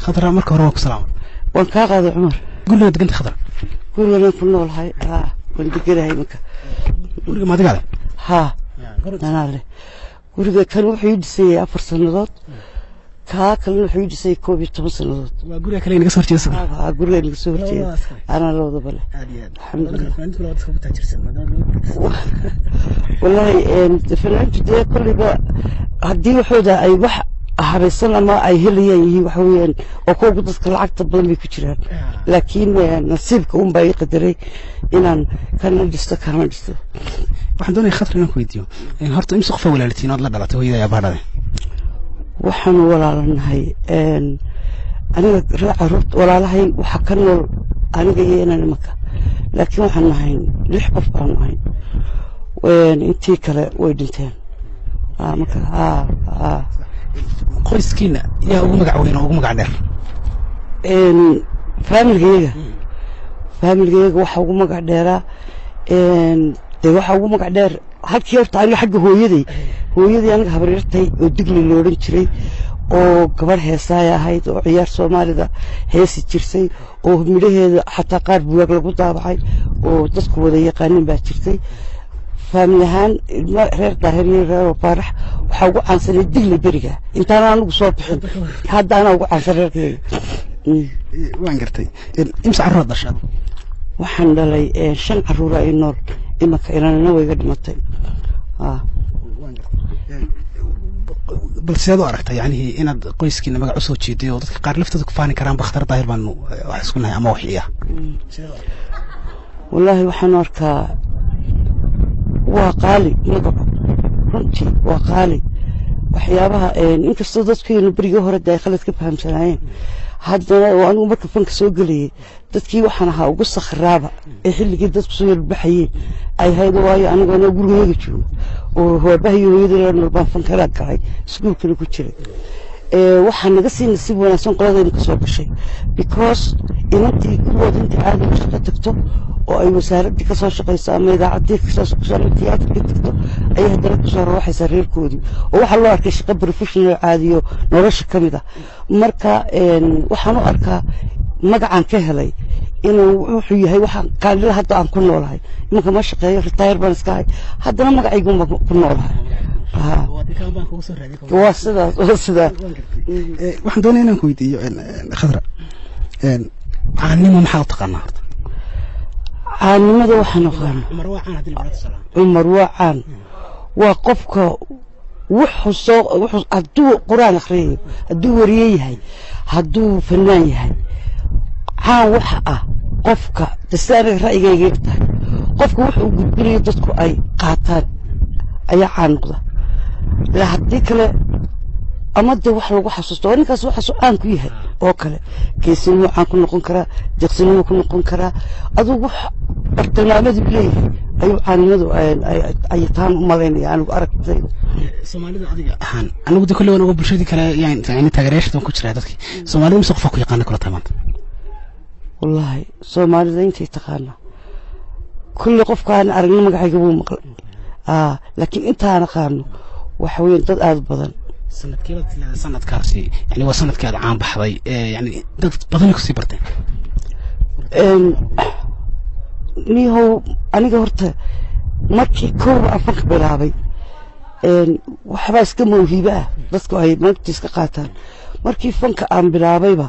Khadra, marka hore waan ku salaamay. Waan kaa qaaday, Cumar. Gurigaa deganta, Khadra? Guriganaan ku noolahay, haa, waan deganahay iminka. Guriga ma adigaa leh? Haa, anaa leh guriga. Kan wuxuu ii dhisayay 4 sannadood, kaa kalena wuxuu ii dhisayay 11 sannadood. Waa guriga kale inaga soo horjeeda? Haa, guriga inaga soo horjeeda anaa labadaba leh. Aad iyo aad. Alxamdulilah. Fanaaniintu waa dadka ugu taajirsan maadaama. Wallaahi fanaaniintu dee kolleyba haddii waxooda ay wax habaysan ama ay helayaan yihiin, waxa weeyaan oo kuwa ugu dadka lacagta badan bay ku jiraan, laakiin nasiibka un baa ii qadaray inaan kana dhisto kana dhisto. Waxaan doonaya, Khadra, inaan ku weydiiyo horta imse qofa walaalatiin ood la dhalatay, hooyada aabbaha dhaday? Waxaanu walaalanahay aniga reer caruurta walaalahay waxaa ka nool aniga iyo inaan imanka, laakiin waxaan nahay lix qof baanu ahayn. Intii kale way dhinteen. Marka haa. Qoyskiina yaa ugu magac weyn oo ugu magac dheer? Faamilgayaga waxaa ugu magac dheeraa, dee waxaa ugu magac dheer halkii horta aniga xagga hooyaday aniga habaryartay oo Digli la odhan jiray, oo gabadh heesaay ahayd oo ciyaar Soomaalida heesi jirtay, oo midhaheeda xataa qaar buwaag lagu daabacay oo dadku wada yaqaanin baa jirtay. Faamil ahaan ilma reer Daahir iyo reer Faarax waxaa ugu caansanay Digli beriga intaana anigu soo bixin. Hadda anaa ugu caansan reerkayga. Waan gartay. Imse carruuraad dhashaa? Waxaan dhalay shan caruura ay nool imanka, inanina way iga dhimatay. Bal sideed u aragtay yacnihii inaad qoyskiina magac usoo jeeday oo dadka qaar laftooda ku faani karaan, Bakhtar Daahir baanu wax isku nahay ama wax iya? Wallaahi waxaan u arkaa waa qaali magacu, runtii waa qaali. Waxyaabaha inkastoo dadkeenu berigii hore dee ay khalad ka fahamsanaayeen, haddana oo anigu marka fanka soo gelayay dadkii waxaan ahaa ugu sakhraaba ee xilligii dadku soo yarbaxayeen ay hayd, waayo anigu anoo gurigayga joogo oo hoobahayo hooyadii la nool baan fankala galay, iskuulkana ku jiray. Waxaa naga sii nasiib wanaagsan qoladaynu ka soo gashay, because inantii gurigooda intii caadi uga shaqo tagto oo ay wasaaraddii kasoo shaqayso ama idaacaddii kasoo shaqayso ama tiyaatarkii tagto ayay haddana kusoo rawaxaysaa reerkoodii, oo waxaa loo arkay shaqo professional caadiyo nolosha ka mid ah. Marka waxaan u arkaa magacaan ka helay inuu wuxuu yahay waxaan kaalila hadda aan ku noolahay. Imanka ma shaqeeyo, retire baan iska ahay, haddana magacaygun baan ku noolahay. Waa sidaas, waa sidaa. Waxaan doonaya inaan ku weydiiyo, Khadra, caannimo maxaa u taqaanaa horta? Caannimada waxaan aqaana Cumar waa caan haddii la tusaale. Cumar waa caan waa qofka wuxuu soo wuxuu hadduu Qur-aan akhriyayo, hadduu wariye yahay, hadduu fanaan yahay, caan waxa ah qofka de sida aniga ra'yigayga tahay, qofka wuxuu gudbinayo dadku ay qaataan ayaa caan noqda. La haddii kale ama de wax lagu xasuusto oo ninkaas waxaasuu caan ku yahay oo kale, geesinimuu caan ku noqon karaa, deeqsinimuu ku noqon karaa, adugu wax bartilmaameed leeyahay ayuu caannimadu ay taan u malaynaya anigu aragtayda. Soomaalida adiga ahaan, anigu de kolley waan oga, bulshadii kale yani taageerayaasha ku jiraa, dadkii Soomaalida mise qofaa ku yaqaana kula tahay maanta? Wallaahi Soomaalida intay taqaana kulli qofkaan aragna magacayga wuu maqlay, laakiin intaan aqaano waxa weeye dad aada u badan. Sanadkeebaad leedahay sanadkaasi yani waa sanadkii aad caan baxday yani dad badanay kusii barteen? Nihow, aniga horta markii kooba aan fanka bilaabay, waxbaa iska mawhiibo ah dadku ay maanta iska qaataan. Markii fanka aan bilaabayba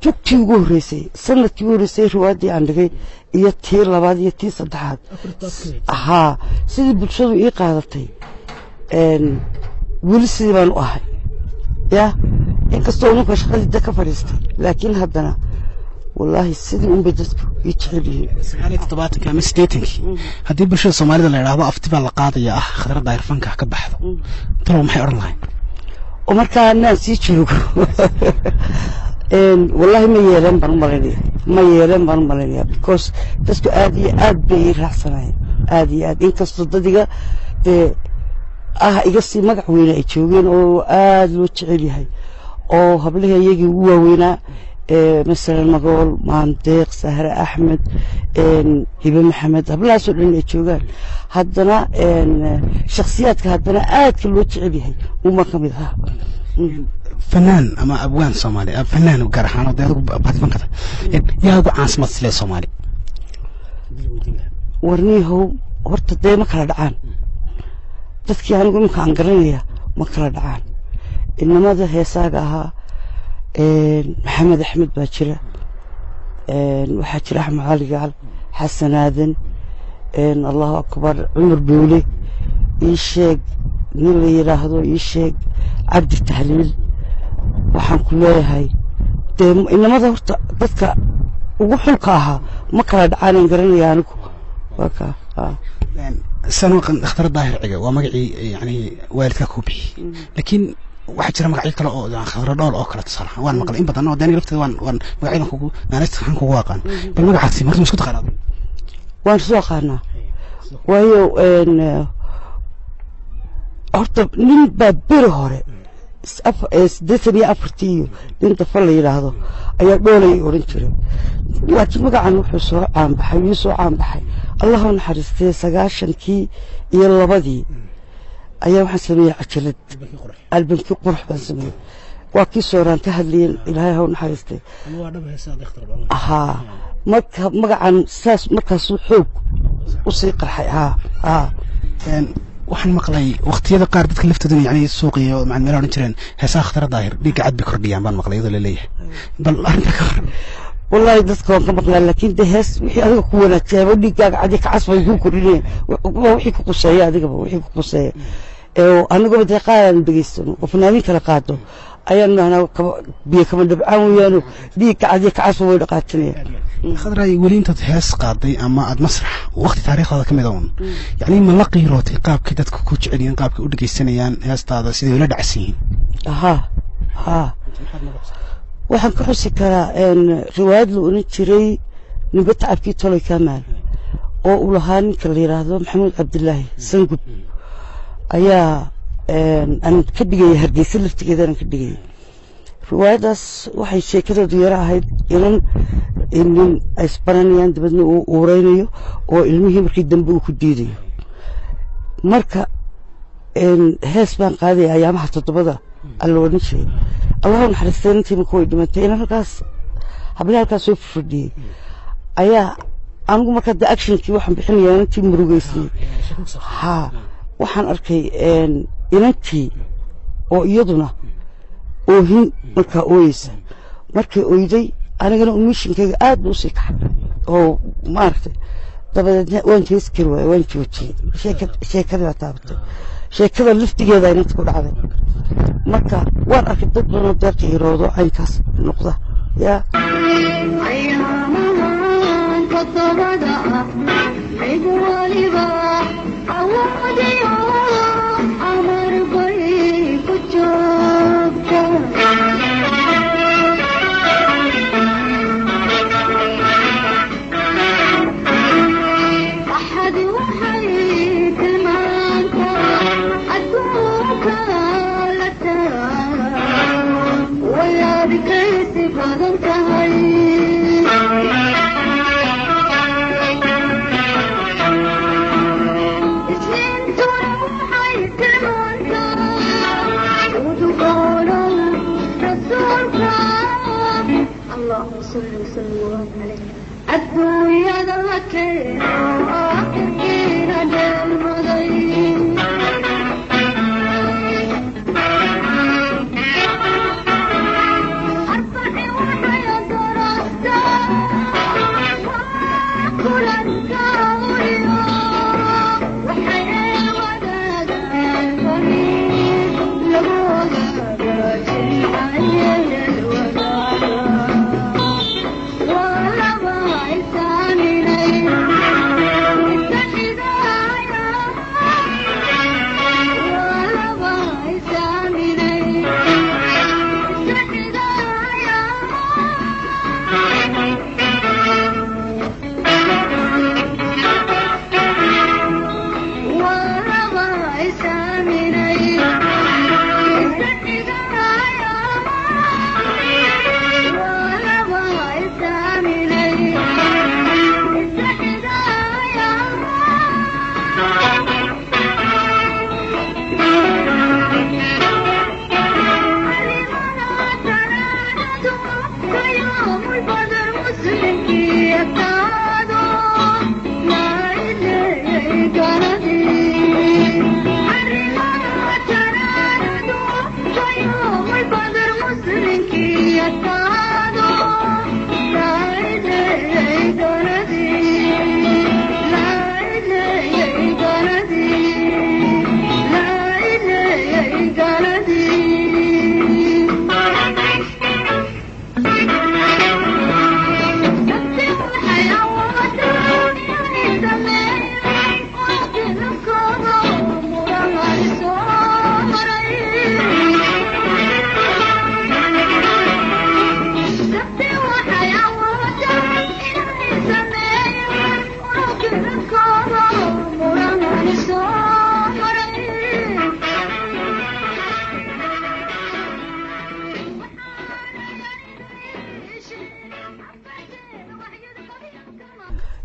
jugtii ugu horreysay, sanadkii ugu horreysay, riwaayaddii aan dhigay iyo tii labaad iyo tii saddexaad, haa, sidii bulshadu ii qaadatay weli sidii baan u ahay ya, inkastoo ununka shaqadii da ka fadhiistay, laakiin haddana wallaahi sidii unbay dadku ii jecel yihiin. 79-kii ama 80-kii haddii bulshada Soomaalida la idhaahdo afti baa la qaadaya ah Khadra Daahir fanka ka baxdo, talow maxay odhan lahayn? Oo markaa naan sii joogo, wallaahi ma yeeleen baan u malaynaya, ma yeeleen baan u malaynaya, because dadku aad iyo aad bay ii raacsanayeen, aad iyo aad, inkastoo dadiga dee ah iga sii magac weyne ay joogeen oo aad loo jecel yahay oo hablihii iyagii ugu waaweynaa, masalan Magool, Maandeeq, Sahre Axmed, Hibe Maxamed, hablahaasoo dhan ay joogaan, haddana shakhsiyaadka haddana aadka loo jecel yahay unbaan ka mid ahaa. Fanaan ama abwaan Soomaali, fanaan gaar ahaan oo dee adigu baadifan karta, yaa ugu caansamad sile Soomaali? Warniihow, horta dee ma kala dhacaan dadkii anigu imika aan garanaya, ma kala dhacaan inamada heesaaga ahaa. Maxamed Axmed baa jira, waxaa jira Axmed Cali Gacal, Xasan Aadan, allahu akbar, Cumar Buule, ii sheeg nin la yidhaahdo, ii sheeg Cabdi Tahliil. Waxaan ku leeyahay dee inamada horta dadka ugu xulka ahaa ma kala dhacaanaan garanaya anigu, waa kaa. Sanwaqan Dhakhtar Daahir Ciga waa magacii yani waalidka kuu bixiyey, laakiin waxaa jira magacyo kale oo Khadra Dhool oo kale tusaale ahaan waan maqlay in badan oo dee aniga lafteeda waan magacyadan kugu naanaysta waxaan kugu aqaan. Bal magacaasi marka ma isku taqaanaa? Waan isu aqaanaa, waayo horta nin baa beri hore 84-tii iyo nin dafa la yidhaahdo ayaa dhoolay odhan jiray, laakiin magacan wuxuu soo caanbaxay, wuu soo caanbaxay, Allah u naxariistay, 92-kii ayaa waxaan sameeyey cajalad, albankii Qurux baan sameeyey, waa kii sooraan ka hadlayeen, Ilaahay ha u naxariistay. Haa, marka magacan saas markaasuu xoog usii qarxay. Haa. Waxaan maqlay waqtiyada qaar dadka laftooduna yani suuqiyo macna meelaha odhan jireen heesaha Khatara Daahir dhiigga cad bay kordhiyaan baan maqlay iyadoo laleeyahay. Bal arrintaa ka waran? Wallaahi dadka waan ka maqlaa, laakiin de hees wixii adiga ku wanaajiyaaba dhiiggaaga cadi kacas bay kuu kordhinayaan, waa wixii ku quseeya adigaba, wixii ku quseeya. Anigaba dee qaar aanu dhegeysano oo fanaaniin kala qaado ayaanu nahnaa biyo kama dhabcaan weeyaano, dhiigga cadi kacasba way dhaqaajinayaan. Khadraay, weli intaad hees qaaday ama aad masrax waqti taariikhdaada ka mid a un yacni ma la qiirootay qaabkay dadku ku jecel yihiin, qaabkay u dhegeysanayaan heestaada, siday ula dhacsan yihiin? Haa, waxaan ka xusi karaa riwaayad la odhan jiray Nimbe Tacabkii Tolay Kamaal oo uu lahaa ninka la yidhaahdo Maxamuud Cabdilaahi Sangub ayaa aan ka dhigaya Hargeysa laftigeeda aan ka dhigaya. Riwaayaddaas waxay sheekadoodu yaro ahayd inan nin ay isbaranayaan, dabeedna uu uureynayo oo ilmihii markii dambe uu ku diidayo. Marka hees baan qaadaya ayaamaha toddobada alla odhan jiray, Allahu naxariistay, intii marka way dhimatay, inan halkaas hablaha halkaas soo fadhiyey ayaa anigu markaa de actionkii waxaan bixinayaa inantii murugeysnay. Haa, waxaan arkay inantii oo iyaduna oohin markaa ooyeysa. Markay oyday anigana mishinkayga aad buu usii kacay oo maaragtay, dabadeedna waan jeesi kari waayey, waan joojiyey. Sheekadii baa taabatay, sheekada laftigeeda inanta ku dhacday. Marka waan arkay dad badanoo dee qiiroodo caynkaas noqda yaa. Ayaamahan toddobada ah mid waliba awoodiyo amar bay ku joogta. Axad waxay tilmaantaa adduunka la taag way adkaysi badan tahay. Isniintuna waxay tilmaantaa udugoonow rasuulka, allahuma salli wasallim wabaarik caleyh, adduunyada la keeno aakhirkiina dheelmaday. Arbaci waxay dorastaa waa kulanka uliyo, waxay wadaagaan fariiq lagu ogaada wadaaga, waa laba isaaminay isa xidaya.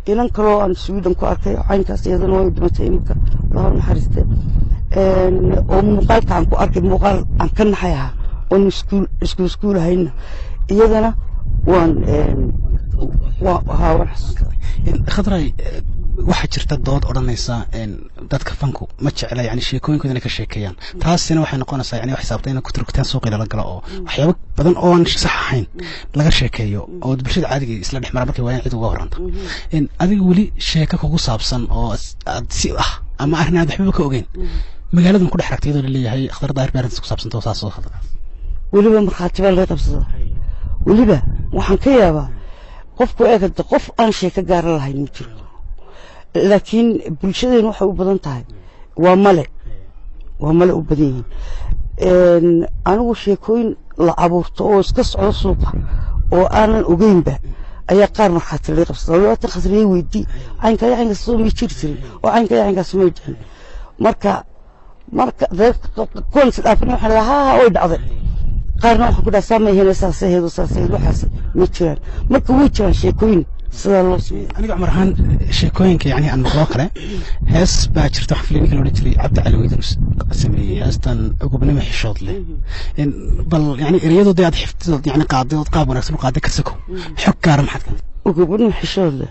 Inan kaloo aan Sweden ku arkay caynkaas, iyadana way dhimatay iminka, Allaha naxariiste, oo muuqaalka aan ku arkay muuqaal aan ka naxay ahaa, oon iskuul isku iskuul hayna, iyadana waan waan xasuustaa. Khadray, waxaa jirta dood odhanaysa dadka fanku ma jecla yani sheekooyinkooda inay ka sheekeeyaan. Taasina waxay noqonaysaa yani wax xisaabta inay ku turugtaan suuqii lala galo oo waxyaabo badan oo aan sax ahayn laga sheekeeyo oo bulshada caadiga isla dhex mara markay waayaan cid uga horranta. Adiga weli sheeko kugu saabsan oo aad si ah ama arrin aad waxbaba ka ogeyn magaaladan ku dhex ragtay iyadoo laleeyahay Khatar Daahir bay arrintaas ku saabsanta saas oo hadalkaas? Weliba markhaati baa laga qabsadaa. Weliba waxaan ka yaabaa qofku eegada qof aan sheeko gaara lahayn ma jiro, laakiin bulshadeenu waxay u badan tahay waa male, waa male u badan yihiin. Anigu sheekooyin la abuurto oo iska socdo suuqa oo aanan ogeynba ayaa qaar markhaati laga qabsadaa. Waatan khasriyey weydii, caynka iyo caynkaas soo may jiri jirin oo caynka iyo caynkaas may dhicin. Marka kuwan is dhaafin waxaan dhahaa ha way dhacday, qaarna waxaan ku dhaha saa may hene, saasay heedo, saasay heedo, waxaas ma jiraan. Marka way jiraan sheekooyin sidaa loo sameeyo. Aniga Cumar ahaan sheekooyinka yani aan maqloo kale, hees baa jirta, waxaan filay ninka la odhan jiray Cabdi Cali Weydan sameeyey heestan Gobnimo Xishood Leh. Bal yani ereyadooda aad xifdidood yani qaaday ood qaab wanaagsan u qaaday ka sokow, xog gaara maxaad ka Gobnimo Xishood Leh?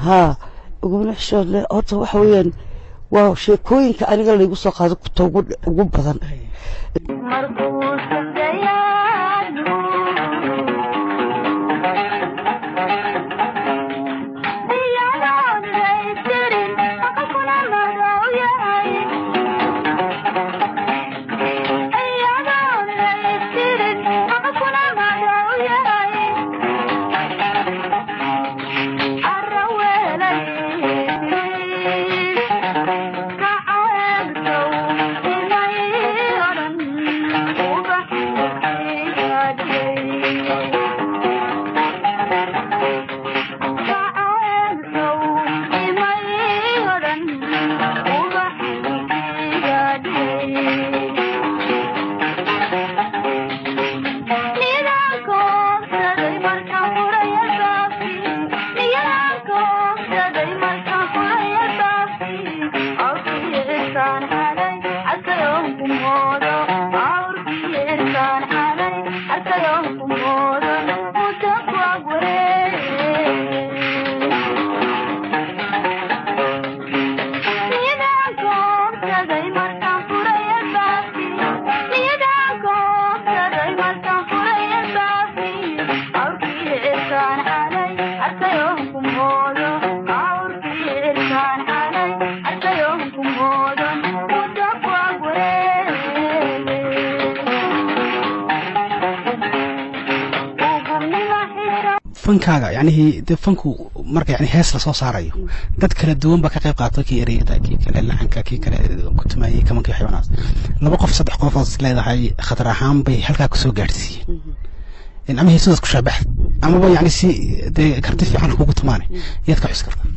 Haa, Gobnimo Xishood Leh horta waxa weeyaan waa sheekooyinka aniga laygu soo qaado kuta ugu badan. Fankaaga yacnihii dee fanku marka yani hees lasoo saarayo dad kala duwan baa ka qayb qaata, kii ereyada, kii kale laxanka, kii kale ku tumayey kamankii, waxyaabanaas. Laba qof, saddex qof ood is leedahay khatar ahaan bay halkaa kusoo gaadhsiiyeen ama heesadaas ku shaabaxda amaba yani si dee karti fiican kugu tumaane, yaad ka xus kartaa?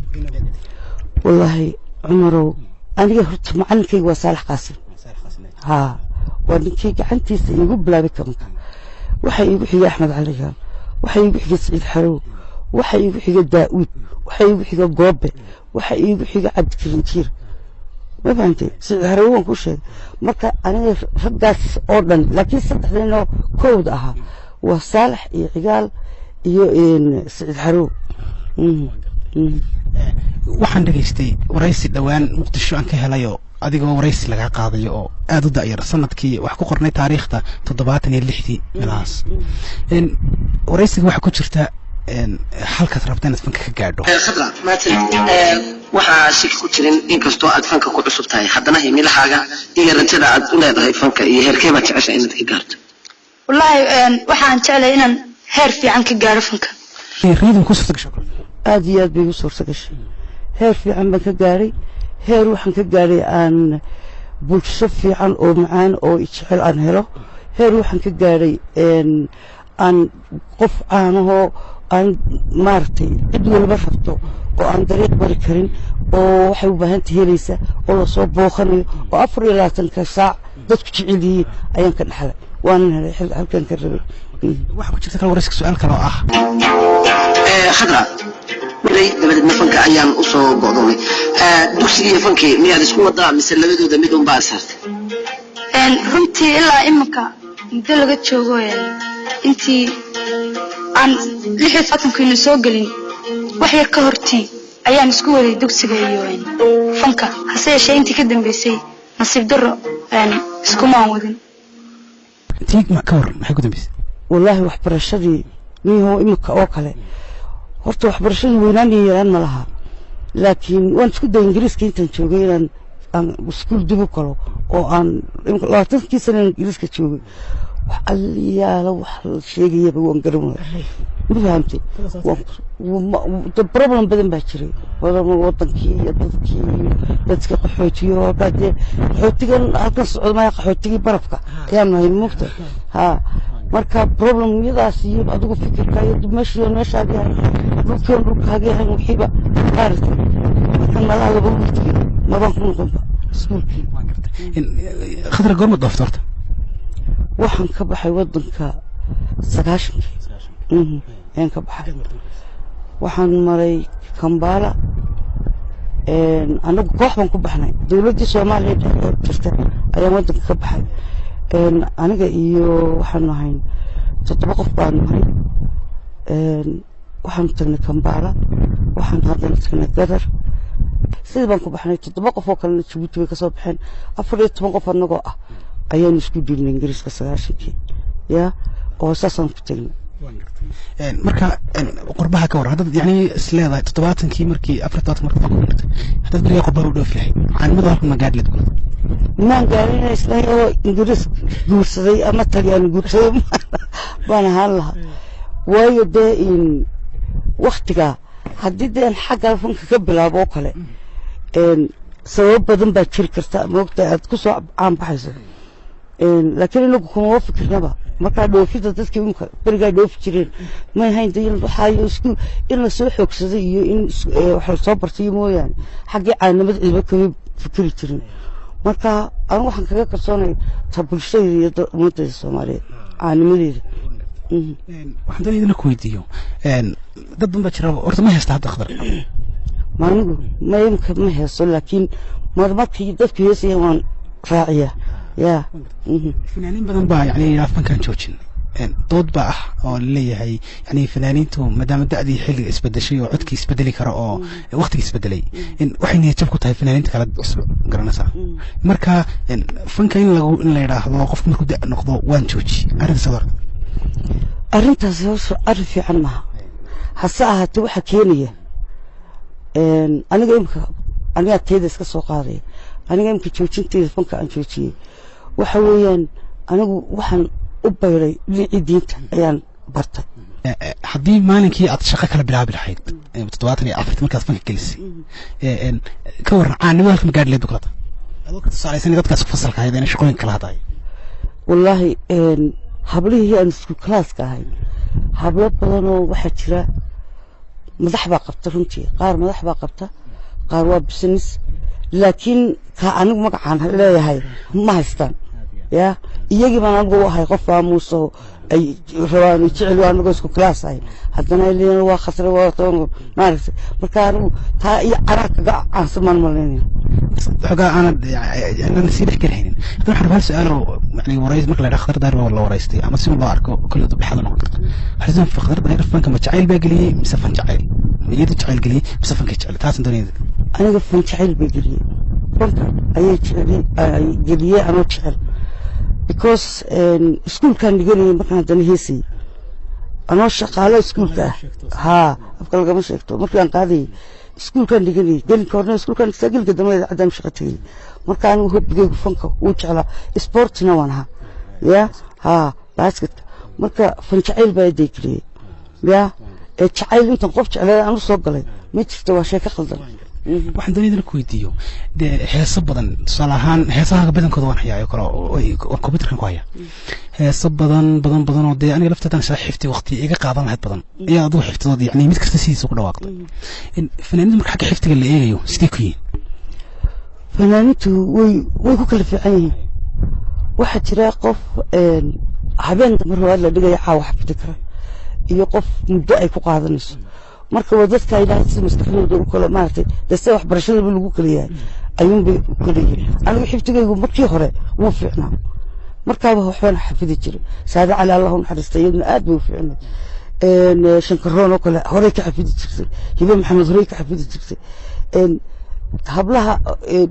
Wallaahi Cumarow, aniga horta macalinkayga waa Saalax Qaasim. Haa, waa ninkii gacantiisa iigu bilaabay kabanka. Waxaa iigu xigay Axmed Cali Gaal, waxaa iigu xigay Saciid Xarow, waxaa iigu xigay Daa'uud, waxaa iigu xigay Goobe, waxaa iigu xigay Cabdikarim Jiir. Ma fahantay? Saciid Xarow waan ku sheegay. Marka aniga raggaas oo dhan, laakiin saddexdeenoo kowda ahaa waa Saalax iyo Cigaal iyo Saciid Xarow. Waxaan dhegaystay waraysi dhowaan Muqdisho aan ka helayoo Adigoo waraysi lagaa qaadayo oo aada u da'yar, sanadkii wax ku qornay taariikhda 76-dii meelahaas. Waraysiga waxaa ku jirta halkaad rabta inaad fanka ka gaadho. Khadra maatan, waxaa shaki ku jirin inkastoo aad fanka ku cusub tahay, haddana himilahaaga iyo rajada aad u leedahay fanka iyo heerkee baad jecesha inaad ka gaarto? Wallaahi waxaan jeclay inaan heer fiican ka gaaro fanka. Riyadu ku suurta gasho? Aada iyo aad bay igu suurta gashay. Heer fiican baan ka gaaray. Heer waxaan ka gaaray aan bulsho fiican oo macaan oo jecel aan helo. Heer waxaan ka gaaray aan qof caanahoo aan maaragtay cid walba rabto oo aan dariiq bari karin oo waxay u baahanta helaysa oo lasoo booqanayo oo 24-ka saac dadku jecel yihiin ayaan ka dhaxlay, waanan helay halkan ka rabay. Waxaa ku jirta kale waraysiga su-aal kale oo ah. Khadra milay dabadeedna fanka ayaan usoo go'doonay. Dugsigii iyo fankii miyaad isku wadaa mise labadooda mid unbaa saartay? Runtii ilaa iminka muddo laga joogo intii aan 76-kiina soo gelin, wax yar ka hortii ayaan isku waday dugsiga iyo fanka. Hase yeeshee intii ka dambeysay, nasiib darro, iskumaan wadin. Tii ka waran, maxay ku dambeysay? Wallaahi waxbarashadii miyahoo imika oo kale, horta waxbarashadii weynaan iyo yaraan ma laha, laakiin waan isku dayay Ingiriiska intaan joogay inaan aan iskuul dib u galo oo aan 20-kii sana Ingiriiska joogay. Wax alliyaala wax la sheegayaba waan garan waayay, ma fahamtay? Problem badan baa jiray badan, wadankii iyo dadkii iyo dadka qaxootiyo halkaa dee qaxootigan halkan socdo maya, qaxootigii barafka ayaanu nahay moogta ha. Marka problemyadaas iyo adigu fikirka iyo meeshii meeshaadi ahay, dhulkiin dhulkaagi ahayn, wixiiba maaragtay. Marka malaha laba wigtigii mabaan ku noqonba iskuulkii. Khadra, goorma dooftay horta? Waxaan ka baxay wadanka 90-kii ayaan ka baxay. Waxaan maray Kambala. Anagu koox baan ku baxnay, dowladdii Soomaaliya dhexdeed jirta ayaan wadanka ka baxay. Aniga iyo waxaanu ahayn toddoba qof baanu ahay. Waxaanu tagnay Kambala, waxaan haddana tagnay Gadar. Sidii baan ku baxnay. Toddoba qof oo kalena Jabuuti bay kasoo baxeen. 14 qof annagoo ah ayaanu isku dhiibnay Ingiriiska 90-kii ya oo saasaan ku tagnay. Marka qurbaha ka waran, haddaad yani is leedahay 70-kii markii 74 markii ku dhigtay, haddaad berigaa qurbaha u dhoofi lahayd, caanimada halkan ma gaadhi lahayd kula? Maan gaarin islahay oo Ingiriis guursaday ama Talyaani guursaday baan ahaan lahaa, waayo dee in waktigaa haddii dee aan xagga fanka ka bilaabo oo kale, sababo badan baa jiri karta moogta aad ku soo caanbaxayso, laakiin inagu kumama fikirnaba. Markaa dhoofida dadkii imka berigaa dhoofi jireen may hayn de waxaayo isku in lasoo xoogsaday iyo in wax lasoo bartay mooyaane, xaggii caanimada ciiba kama fikiri jirin. Marka anigu waxaan kaga kalsoonay ta bulshadayda iyo ummadayda Soomaaliyeed caanimadeeda. Waxaan doonaya idin ku weydiiyo, dad badan baa jira horta ma haysta hadda, Khadar? Ma anigu ma imka ma heeso, laakiin marmarkii dadku heesayaan waan raaciyaa ya. Fanaaniin badan baa yani yidhaha fankan joojin. Dood baa ah oo laleeyahay yani fanaaniintu maadaama da'dii xilliga isbedeshay oo codkii isbedeli karo oo waqtigii isbedelay, waxay niyad jab ku tahay fanaaniinta kale cusub, garanaysaa? Marka fanka in lagu in la yidhaahdo qofku markuu da' noqdo waan jooji, arrintaas aad aragto? Arrintaasi horta arrin fiican maaha. Hase ahaatee waxaa keenaya, aniga imka anigaa tayda iska soo qaadaya, aniga imka joojinteyda fanka aan joojiyey waxa weeyaan anigu waxaan u bayray dhinacii diinta ayaan bartay. Haddii maalinkii aad shaqo kala bilaabi lahayd 74-tii markaad fanka gelisay, ka warran caanimada halka ma gaadhi lahayd buklata, adoo ka tusaalaysan dadkaas fasalka ahayd inay shaqooyin kala hadaayo? Wallaahi hablihii aan isku kalaaska ahay, hablo badanoo waxaa jira madax baa qabta runtii, qaar madax baa qabta, qaar waa business, laakiin ka anigu magacaan leeyahay ma haystaan ya. Iyagii baan anigu u ahay qof aamuuso ay rabaan jecel, anagoo isku class ahay, haddana ay leeyihiin waa khasre, waa toon maaragtay. Marka anigu taa iyo caraa kaga caansan baan malaynaya. Xogaa aanad aanan sii dhex gelhaynin, haddana waxaan rabaa hal su-aal oo yani warays marka la yidhaha Khadar Daahir waa la waraystay ama si loo arko kolley dhexda noqon karta. Waxaa Khadar Daahir fanka ma jacayl baa geliyey mise fan jacayl, ma iyadu jacayl geliyey mise fanka jecel? Taasan doonaya. Aniga fan jacayl bay geliyey. Fanka ayay jecel ay geliyey anoo jecel, because iskuulkaan dhiganayay markaan haddana heesayay anoo shaqaalo iskuulka ah. Haa, afka lagama sheegto. Markii aan qaadayay iskuulkaan dhiganayay, gelinka horena iskuulkaan dhigtaa, gelinka dambe idaacadaan shaqo tegay. Marka anigu hobbigaygu fanka wuu jeclaa, sportina waan ahaa ya, haa, basketka. Marka fan jacayl baa degeliyey ya, ee jacayl intan qof jecleed aan u soo galay ma jirto, waa sheeko khaldan. Waxaan doonaya inaan ku weydiiyo, dee heeso badan, tusaale ahaan heesahaaga badankooda waan hayaa oo kale oo computerkan ku haya, heeso badan badan badan oo dee aniga lafteedan shaa xifti waqti iga qaadan lahayd badan ayaa adigu xiftidood, yacni mid kasta sidiisa ku dhawaaqday. Fanaaniintu marka xagga xiftiga la eegayo sidee ku yihiin? Fanaaniintu way ku kala fiican yihiin. Waxaa jira qof habeen dambe riwaayad la dhigaya caawa xafidi kara iyo qof muddo ay ku qaadanayso. Marka waa dadka Ilaahay sida maskaxdooda u kala maaragtay, dee sida waxbarashadaba lagu kala yahay ayuunbay u kala yihiin. Anigu xifdigaygu markii hore wuu fiicnaa, markaaba waxbaan xafidi jiray. Saade Cali, Allah u naxariista, iyaduna aad bay u fiicnay. Shankaroon oo kale horey ka xafidi jirtay, Hibe Maxamed horey ka xafidi jirtay. Hablaha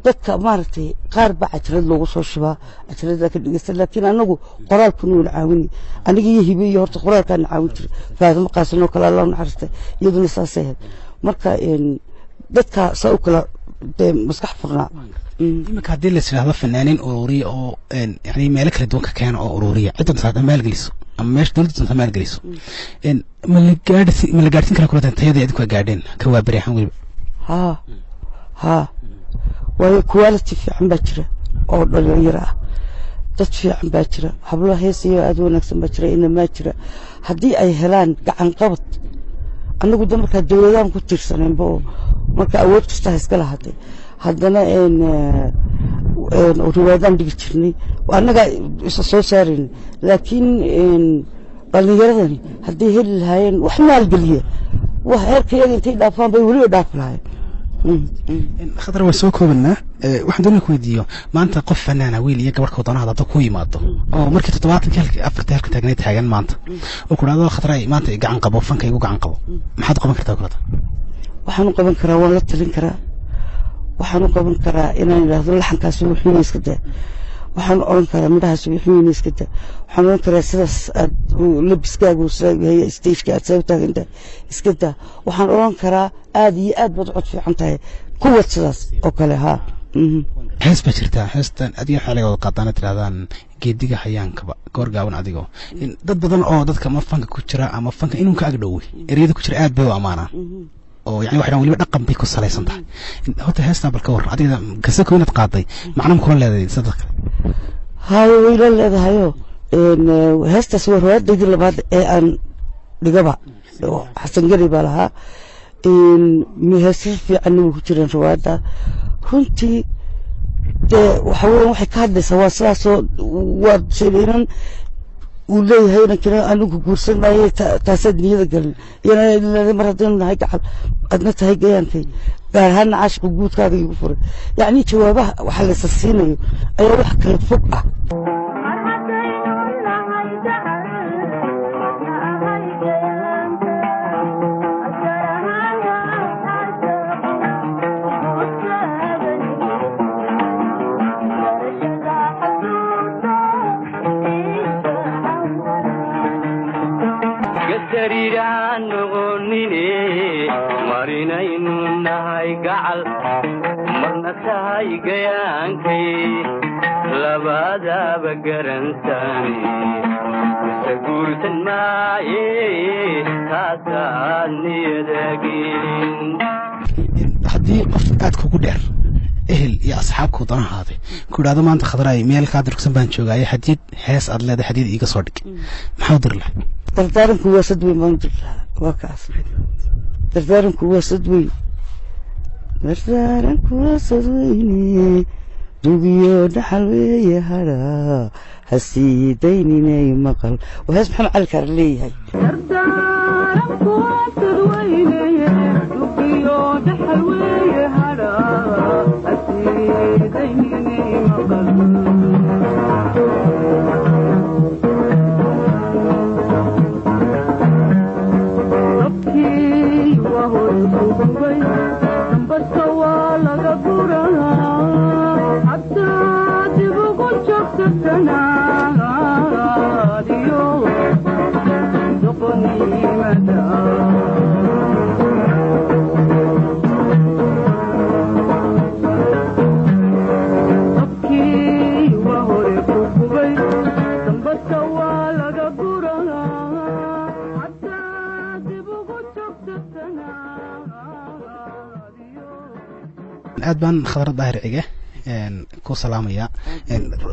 dadka maaragtay qaar baa cajalad loogu soo shubaa, cajalada ka dhegeysta, laakiin anagu qoraalkuna wuu caawini. Aniga iyo Hibe iyo horta qoraalkaana caawin jiray. Faadimo Qaasin oo kale, Allah u naxariista, iyaduna saasay ahayd. Marka dadka saa u kala dee maskax furnaa. Iminka haddii la yidhaahdo fanaaniin ururiya oo yani meelo kala duwan ka keena oo ururiya, cidda doonta maalgeliso ama meesha dowladda doonta maalgeliso, ma la gaadhsi ma la gaadhsiin kara kulatan tayada idinku waa gaadheen ka waa beri ahaan weliba? Haa haa, waayo quality fiican baa jira oo dhalinyaro ah, dad fiican baa jira, hablo heesayo aad u wanaagsan baa jira, inamaa jira, haddii ay helaan gacan qabad. Anagu de markaa dowladaan ku tiirsanaynba oo marka awood kasta ha iska lahaatay, haddana riwaayadaan dhigi jirnay, annagaa isa soo saarayna. Laakiin dhalinyaradani hadday heli lahaayeen wax maalgeliya, wax heerka iyaga intay dhaafaan bay weliba dhaafi lahaayeen. Khadar, waan soo koobanaa. Waxaan doonaya ku weydiiyo, maanta qof fanaana, wiil iyo gabadh koo doonaha hadda ku yimaado oo markii 70kii halka afartii halka taagneyd taagan maanta oo ku dhahdo, "Khadray, maanta i gacan qabo, fanka igu gacan qabo," maxaad qaban kartaa kulata? Waxaan u qaban karaa, waan la talin karaa. Waxaan u qaban karaa inaan idhaahdo, "Laxankaasi wuxuuna iska daa." Waxaan oran karaa, "Midhahaasi wuxuuna iska daa." Waxaan oran karaa, "Sidaas aad labiskaagu sidaa yahay, stageka aad saa u taagan tahay iska daa." Waxaan oran karaa, "Aad iyo aad baad cod fiican tahay, kuwad sidaas oo kale." Haa. Hees baa jirtaa, heestan adiga xeeliga wada qaadaana tirahdaan Geediga Hayaankaba goor gaaban adigoo. Dad badan oo dadka ama fanka ku jira ama fanka inuu ka agdhowey ereyada ku jira aad bay u amaanaan oo yani waxay dhahan weliba dhaqan bay ku salaysan tahay. Horta heestaa bal ka warran, adiga kasako inaad qaaday macna ma kula leedahay sida dadka kale? Hayo, way la leedahayo. Heestaas waa riwaayadaydii labaad ee aan dhigaba. Xasan Gari baa lahaa. Heesas fiicanna way ku jireen riwaayadda runtii. Dee waxa weeyaan waxay ka hadlaysaa waa sidaasoo waa inan uu leeyahay inankina, "Anigu guursan maaye," taasaad niyada gelin, iyana leedahay, "Mar haddaynu nahay gacal, adna tahay gayaankay, gaar ahaana caashiqa guudkaaga igu furay." Yacni jawaabaha waxa laysa siinayo ayaa wax kala fog ah. Mar haddaynu nahay gacal, nahay gayaanka, gaar ahaan caashiqu guudkaaga garashada xasuusta inta Gasariiraan noqonine, marinaynu nahay gacal, marna tahay gayaankay, labadaba garantaani mise guursan maaye, taasaad niyadagin. Haddii qof aad kugu dheer, ehel iyo asxaabku dana ahaatay, ku idhaahdo, "Maanta Khadray meel kaa durugsan baan joogaaye, hadiyad hees aad leedahay hadiyad iiga soo dhig," maxaa u diri lahay? Dardaaranku waa sad weyn baan u diri lahaa, waa kaas. Dardaaranku waa sad weyn, dardaaranku waa sad weyne, dugiyo dhaxal weeye, hadha ha sii dayninay maqal. Waa hees Maxamed Cali Kaar leeyahay. Dardaaranku waa sad weyne, dugiyo dhaxal weeye, hadha ha sii dayninay maqal. Dabkii waa hor ugubay, dambaska waa laga guraa. joogtanaadiyo doqonnimada. Dabkii waa hore ku gubay, dambaska waa laga guraa, haddaa dib ugu joogtatanaadiyo. Aad baan, Khadra Daahir Cige, ku salaamaya.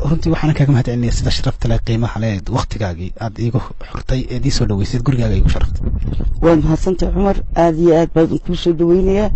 Runtii waxaana kaaga mahad celinaya sida sharafta leh, qiimaha leh, waktigaagii aad iigu xurtay eed ii soo dhaweysad, gurigaaga iigu sharaftay. Waad mahadsantahay, Cumar, aada iyo aad baan kuu soo dhaweynayaa.